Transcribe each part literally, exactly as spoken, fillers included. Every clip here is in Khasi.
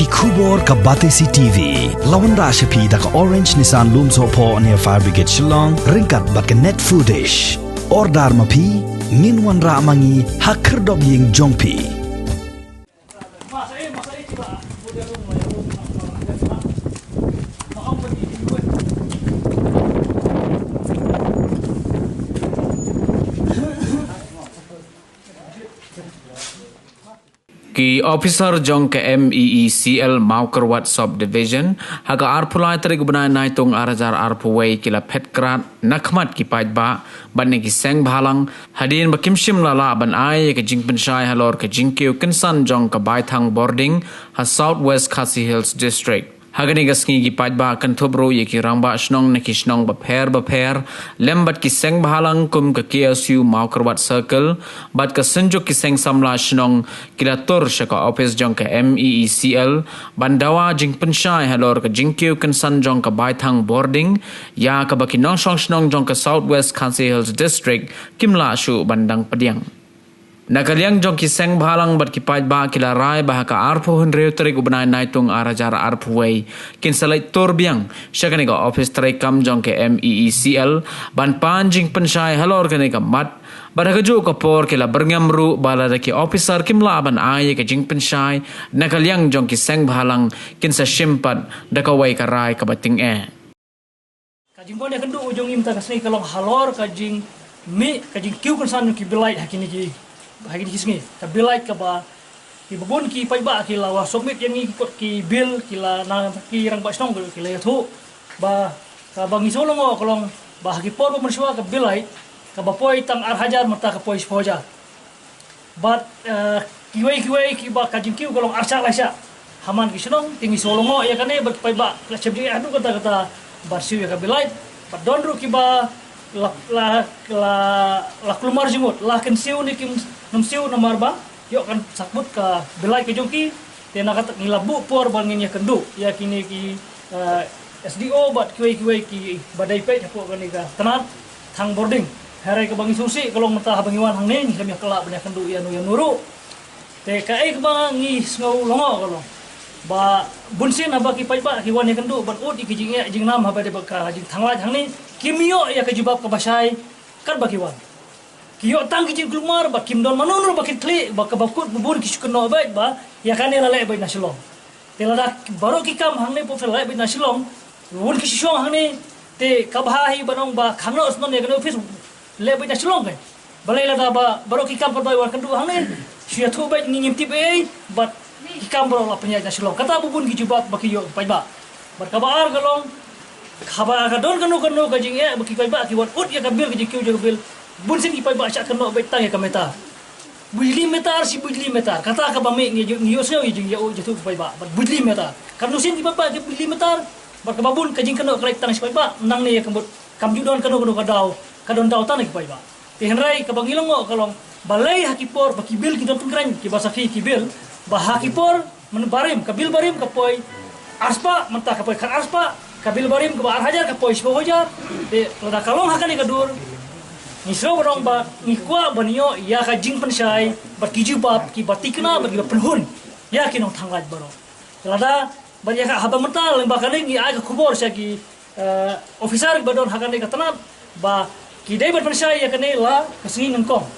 Khubor ka Batesi T V la wanrah sha phi da ka Orange Nissan Lumsohphoh near Fire Brigade Shillong, ryngkat bad ka Net Foodish. Order ma phi, ngin wanrah ma ngi ha khyrdop ïing jong phi. Ki officer jong ka M E E C L Mawkyrwat Sub Division, ha ka arphew lai tarik u bnai Naitung ar hajar arphew wei, ki la phet krad na khmat ki paidbah bad na ki seng bhalang, hadien ba kim shym la lah ban ai ïa ka jingpynshai halor ka jingkiew kynsan jong ka baithang bording ha South West Khasi Hills District. Ha kane ka sngi ki paidbah kynthup ruh ïa ki rangbah shnong na ki shnong bapher bapher, lem bad ki seng bhalang kum ka K S U Mawkyrwat Circle bad ka Synjuk ki Seng Samla Shnong, ki la tur sha ka ophis jong ka M E E C L ban dawa jingpynshai halor ka jingkiew kynsan jong ka baithang bording, ïa kaba ki nongshong shnong jong ka South West Khasi Hills District kim lah shuh ban dang pdiang. Na ka liang jong ki seng bhalang bad ki paidbah, ki la rai ba ha ka arphew hynriew tarik u bnai Naitung ar hajar arphew wei, kin sa leit tur biang sha kane ka ophis treikam jong ka M E E C L ban pan jingpynshai halor kane ka mat. Bad ha kajuh ka por ki la byrngem ruh ba lada ki officer kim lah ban ai ïa ka jingpynshai na ka liang jong ki seng bhalang, kin sa shim pat da kawei ka rai kaba tyngeh. Ka jingbun ïakynduh jong ngi mynta ka sngi ka long halor ka jingmih ka jingkiew kynsan jong ki bill light ha kine ki, ha kine ki sngi. Ka bill light kaba ki babun ki paidbah ki la wan submit ïa ngi ki kot ki bill, ki la, na ki rangbah shnong ki la ïathuh ba kaba ngi shu lyngngoh ka long ba ha ki por ba mynshuwa ka bill light kaba poi tang ar hajar, mynta ka poi shiphew hajar. Bad, eh, kiwei kiwei kiba ka jingkiew ka long ar shah lai shah. Ha man ki shnong, te ngi shu lyngngoh ïa kane bad ki paidbah la shem jingeh haduh katta katta ban siew ïa ka bill light. Bad don ruh kiba la, la, la, la kulmar jingmut, la kin siew ne kim nym siew namar ba ïoh kan sakbut ka bill light ka jong ki. Te na kata ngi la buh por ba ngin ïakynduh ïa kine ki, eh, S D O bad kiwei kiwei kiba dei peit hapoh kane ka tnat thang bording. Hynrei kaba ngi sngewsih ka long mynta haba ngi wan hangne ngi khlem ïa kylla ban ïakynduh ïa no ïa no ruh. Te kaei kaba ngi sngew lyngngoh ka long ba bunsien haba ki paidbah ki wan ïakynduh ban ud ïa ki jingeh jingnam haba dei bad ka jingthang light hangne, kim ïoh ïa ka jubab kaba shai katba ki wan. Ki ïoh tang ki jingkulmar bad kim don mano mano ba kin kylli, ba kaba kut ba bun ki shu kynnoh beit ba ïa kane la leh beit na Shillong. Te lada baroh ki kam hangne pop la leh beit na Shillong, bun ki shu shong hangne, te kaba bha hi ban ong ba khang noh shen ïa kane office leh beit na Shillong kein. Balei lada ba baroh ki kam pat ba wan kynduh hangne, shu ïathuh beit, ngi ngim tip ei ei bad ki kam baroh la pynïaid na Shillong. Kata ba bun ki jubab ba ki ïoh paidbah. Bad kaba ar ka long, haba ka don kano kano ka jingeh ba ki paidbah ki wan ud ïa ka bill, ka jingkiew jong ka bill, bunsien ki paidbah shah kynnoh beit tang ïa ka meter. Bujli meter shi bujli meter. Kata kaba mih ngi ju-, ngi ïohsngew ïa jing ïa u jatu ki paidbah. Bad bujli meter. Katno sien ki paidbah ki bujli meter. Bad kaba bun ka jingkynnoh ka leit tang shi paidbah. Nangne ïa ka mut kam ju don kano kano ka daw. Ka don daw tang na ki paidbah. Te hynrei kaba ngi lyngngoh ka long balei ha ki por ba ki bill ki don tyngkrein kiba sakhi ki bill. Ba ha ki por mynbarim, ka bill barim ka poi arspah, mynta ka poi khat arspah, ka bill barim kaba ar hajar ka poi shiphew hajar. Te lada ka long ha kane ka dur, ngi sngew ba dang ba ngi kwah ban ïoh ïa ka jingpynshai bad ki jubab kiba thikna bad kiba pynhun ïa ki nongthang light baroh. Lada bad ïa ka haba mynta lyngba kane ngi ai ka khubor sha ki eh, officer ba don ha kane ka tnat ba ki dei ban pynshai ïa kane la ka sngi nyngkong.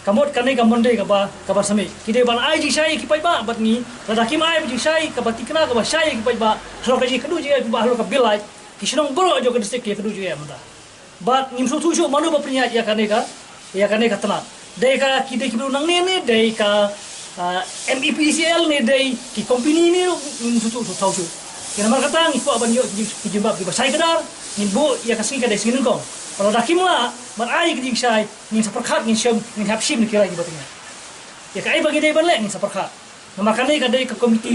Ka mut kane ka Monday kaba, kaba sa mih. Ki dei ban ai jingshai ïa ki paidbah bad ngi, lada kim ai jingshai kaba thikna kaba shai ïa ki paidbah halor ka jingkynduh jingeh, ba halor ka bill light, ki shnong baroh jong ka district ki kynduh jingeh mynta. Bad ngim sngewthuh shuh mano ba pynïaid ïa kane ka, ïa kane ka tnat. Dei ka, ki dei ki briew nangne ne dei ka, ah, M E P C L ne dei ki company ne ruh ngim sngewthuh shuh, thaw shuh. Te namar kata ngi kwah ban ïoh ki jing, ki jingbam kiba shai kdar, ngin buh ïa ka sngi ka dei sngi nyngkong. Bad lada kim lah ban ai ki jingshai, ngin sa pyrkhat, ngin shem, ngin hap shim na ki rai kiba tyngai. Ïa kaei ba ngi dei ban leh ngin sa pyrkhat. Namar kane ka dei ka komiti,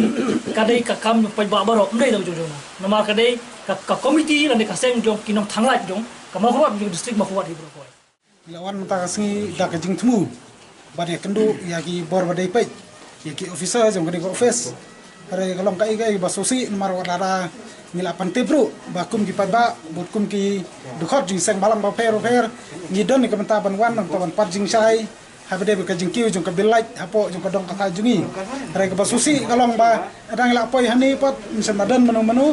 ka dei ka kam jong paidbah baroh, ym dei da u jong jong nga. Namar ka dei ka, ka komiti lane ka seng jong ki nongthang light jong ka Mawkyrwat, jong district Mawkyrwat hi baroh kawei. Ngi la wan mynta ka sngi da ka jingthmu bad ïakynduh ïa ki bor ba dei peit, ïa ki officer jong kane ka office. Hynrei ka long kaei kaei ba sngewsih namar wat lada ngi la pyntip ruh ba kum ki paidbah bad kum ki dkhot jong ki seng bhalang bapher bapher, ngi don ïa ka bynta ban wan, ban wan pat jingshai haba dei bad ka jingkiew jong ka bill light hapoh jong ka dong ka thaiñ jong ngi. Hynrei kaba sngewsih ka long ba hadang la poi hangne pat, ym shym la don mano mano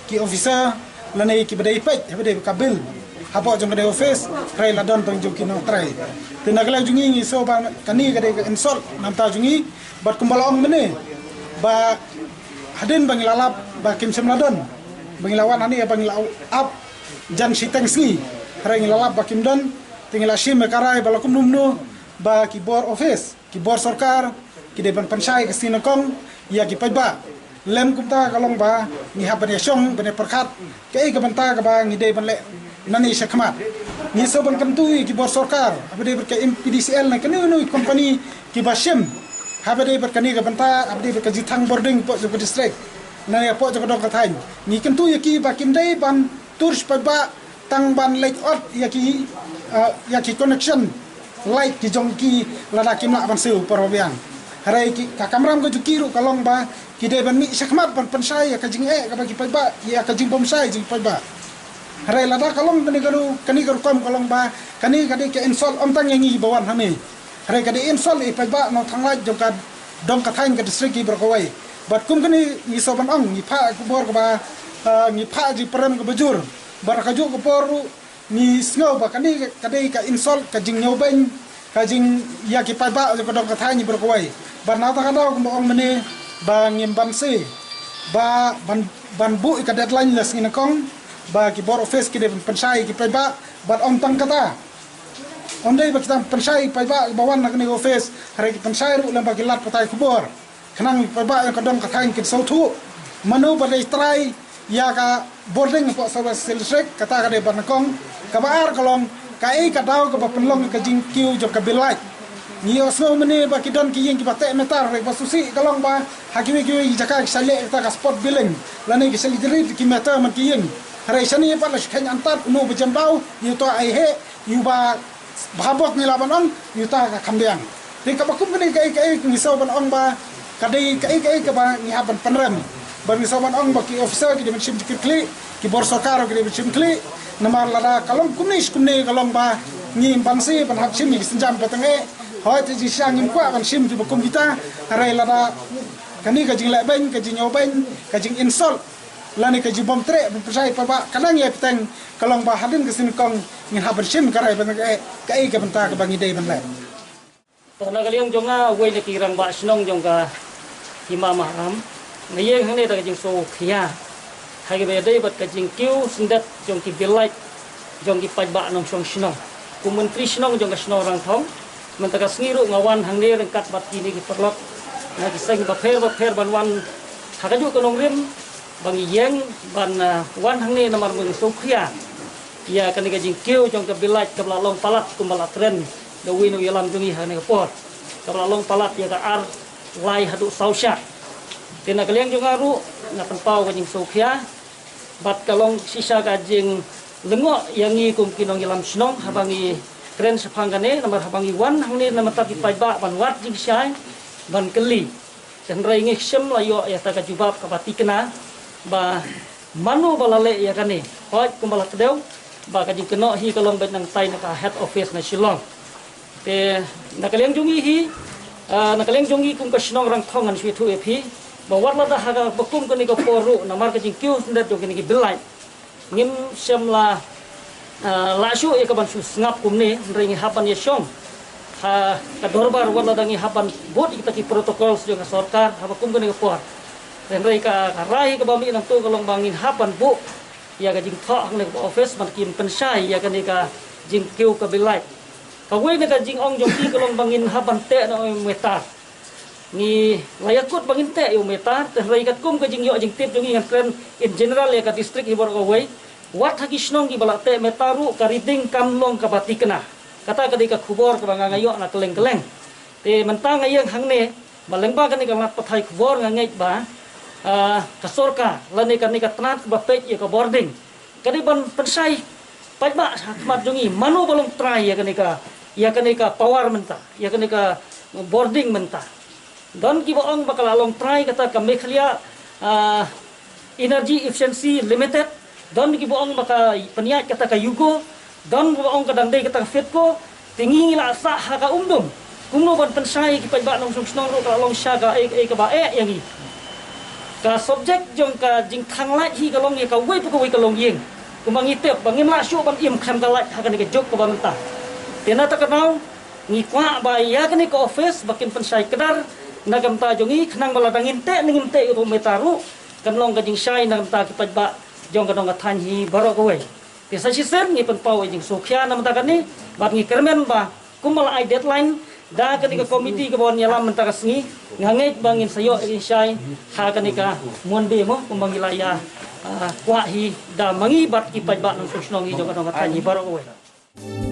ki officer lane kiba dei peit haba dei bad ka bill hapoh jong ka dei office, hynrei la don tang jong ki nongtrei. Te na ka liang jong ngi ngi sngew ba kane ka dei ka insult na bynta jong ngi, bad kumba la ong mynne ba hadien ba ngi la lap ba kim shym la don, ba ngi la wan hangne ba ngi la ap jan shiteng sngi, hynrei ngi la lap ba kim don. Te ngi la shim ka rai ba la kumno kumno ba ki bor office, ki bor sorkar ki dei ban pynshai ka sngi nyngkong ïa ki paidbah. Lem kumta ka long ba ngi hap ban ïashong ban ïapyrkhat kaei ka bynta kaba ngi dei ban leh nangne shakhmat. Ngi sngew ban kyntu ïa ki bor sorkar haba dei bad ka M P D C L ne kano kano ki company kiba shim haba dei bad kane ka bynta, haba dei bad ka jingthang bording hapoh jong ka district ne hapoh jong ka dong ka thaiñ. Ngi kyntu ïa ki ba kim dei ban tur sha paidbah tang ban leit ot ïa ki, ah, ïa ki connection light ki jong ki lada kim lah ban siew por ba biang. Hynrei ki, ka kamram ka jong ki ruh ka long ba ki dei ban mih shakhmat ban pynshai ïa ka jingeh kaba ki paidbah, ïa ka jingbymshai jong ki paidbah. Hynrei lada ka long kane ka ruh, kane ka rukom ka long ba kane ka dei ka insult ym tang ïa ngi ba wan hangne, hynrei ka dei insult ïa i paidbah nongthanglait jong ka dong ka thaiñ ka district hi baroh kawei. Bad kum kane ngi sngew ban ong ngi phah ka bor kaba, ah, ngi phah jingpyrem kaba jur. Bad ha kajuh ka por ruh ngi sngew ba kane ka dei ka insult, ka jingñiewbeiñ, ka jing ïa ki paidbah jong ka dong ka thaiñ baroh kawei. Bad na kata ka daw kumba ong mynne ba ngim banse ba ban, ban buh ïa ka deadline la sngi nyngkong ba ki bor office ki dei ban pynshai ïa ki paidbah. Bad ym tang kata, ym dei ba ki tang pynshai ïa ki paidbah ba wan na kane ka office, hynrei ki pynshai ruh lem bad ki lad pathai khubor. Khnang paidbah jong ka dong ka thaiñ kin sngewthuh mano ba dei trai ïa ka bording hapoh South West District, kata ka dei ba nyngkong. Kaba ar ka long kaei ka daw kaba pynlong ka jingkiew jong ka bill light. Ngi ïohsngew mynne ba ki don ki ïing kiba teh meter, hynrei ba sngewsih ka long ba ha kiwei kiwei ki jaka ki sa leh kata ka spot billing lane ki sa leit rit ki meter man ki ïing. Hynrei shane pat la shu kheiñ antad, uno ba jem daw ïa uta ai heh, ïa uba bha bok ngi lah ban ong ïa uta ka kham biang. Te kaba kum kane kaei kaei ngi sngew ban ong ba ka dei kaei kaei kaba ngi hap ban pynrem. Ba ngi sngew ban ong ba ki officer ki dei ban shim jingkitkhlieh, ki bor sorkar ki dei ban shim khlieh. Namar lada ka long kumne shi kumne ka long ba ngim banse ban hap shim ïa ki sienjam ba tang eh. Hooid, te jingshisha ngim kwah ban shim kiba kum kita. Hynrei lada kane ka jingleh beiñ, ka jingñiewbeiñ, ka jing insult lane ka jingbym treh ban pynshai paidbah ka nang ïa bteng, ka long ba hadien ka sngi nyngkong ngin hap ban shim ka rai ba tang eh kaei ka bynta kaba ngi dei ban leh. To na ka liang jong nga, uwei na ki rangbah shnong jong ka Hima Maharam, nga ïeng hangne da ka jingsngewkhia ha kaba ïadei bad ka jingkiew syndet jong ki bill light jong ki paidbah nongshong shnong. Kum u Myntri Shnong jong ka shnong Rangthong, mynta ka sngi ruh nga wan hangne ryngkat bad kine ki paralok na ki seng bapher bapher ban wan ha kajuh ka nongrim ba ngi ïeng ban, ah, wan hangne namar ba ngi sngewkhia ïa kane ka jingkiew jong ka bill light kaba la long palat kumba la kren da uwei na u ïalam jong ngi ha kane ka por, kaba la long palat ïa ka ar lai haduh saw shah. Te na ka liang jong nga ruh nga pynpaw ka jingsngewkhia bad ka long shisha ka jinglyngngoh ïa ngi kum ki nongïalam shnong haba ngi kren shaphang kane, namar haba ngi wan hangne na bynta ki paidbah ban wad jingshai ban kylli, hynrei ngi shem la ïoh ïa kata ka jubab kaba thikna ba mano ba la leh ïa kane. Hooid, kumba la kdew ba ka jingkynnoh hi ka long beit nangtai na ka head office na Shillong. Te na ka liang jong ngi hi, ah, na ka liang jong ngi kum ka shnong Rangthong ngan shu ïathuh ïa phi ba wat lada ha kaba kum kane ka por ruh namar ka jingkiew syndet jong kine ki bill light ngim shem la, ah, lah shuh ïa ka ban shu sngap kumne, hynrei ngi hap ban ïashong ha ka dorbar wat lada ngi hap ban bud ïa kita ki protocol jong ka sorkar haba kum kane ka por. Hynrei ka, ka rai kaba mih nangta ka long ba ngin hap ban buh ïa ka jingthoh hangne ka office ban kim pynshai ïa kane ka jingkiew ka bill light. Kawei na ka jingong jong ki ka long ba ngin hap ban teh noh ïa u meter. Ngi la ïakut ba ngin teh ïa u meter, te hynrei katkum ka jingïoh jingtip jong ngi ngan kren in general ïa ka district hi baroh kawei. Wat ha ki shnong kiba la teh meter ruh ka reading kam long kaba thikna. Kata ka dei ka khubor kaba nga nga ïoh na kylleng kylleng. Te mynta nga ïeng hangne ba lyngba kane ka lad pathai khubor nga ngeit ba, ah, ka sorkar lane kane ka tnat kaba peit ïa ka bording ka dei ban pynshai paidbah ha khmat jong ngi mano ba long trai ïa kane ka, ïa kane ka power mynta, ïa kane ka bording mynta. Don kiba ong ba ka la long trai kata ka Meghalaya, ah, Energy Efficiency Limited. Don kiba ong ba ka pynïaid kata ka Yugo. Don kiba ong ka dang dei kata ka FEDCO. Te ngi la sah ha ka umdum. Kumno ban pynshai ïa ki paidbah nongshong shnong ruh ka la long sha ka, eh, eh, kaba eh ïa ngi. Ka subject jong ka jingthang light hi ka long ïa kawei pa kawei ka longïing. Kumba ngi tip ba ngim lah shuh ban im khlem ka light ha kane ka juk kaba mynta. Te na kata ka daw ngi kwah ba ïa kane ka office ba kin pynshai kdar na ka bynta jong ngi, khnang ba lada ngin teh ne ngim teh ïa uto u meter ruh kan long ka jingshai na ka bynta ki paidbah jong ka dong ka thaiñ hi baroh kawei. Te sa shisien ngi pynpaw ïa ka jingsngewkhia na ka bynta kane bad ngi kyrmen ba kumba la ai deadline da kane ka committee kaba wan ïalam mynta ka sngi, nga ngeit ba ngin sa ïoh ïa ka jingshai ha kane ka Monday mo, kumba ngi la ïa, ah, kwah hi da ma ngi bad ki paidbah nongshong shnong hi jong ka dong ka thaiñ hi baroh kawei.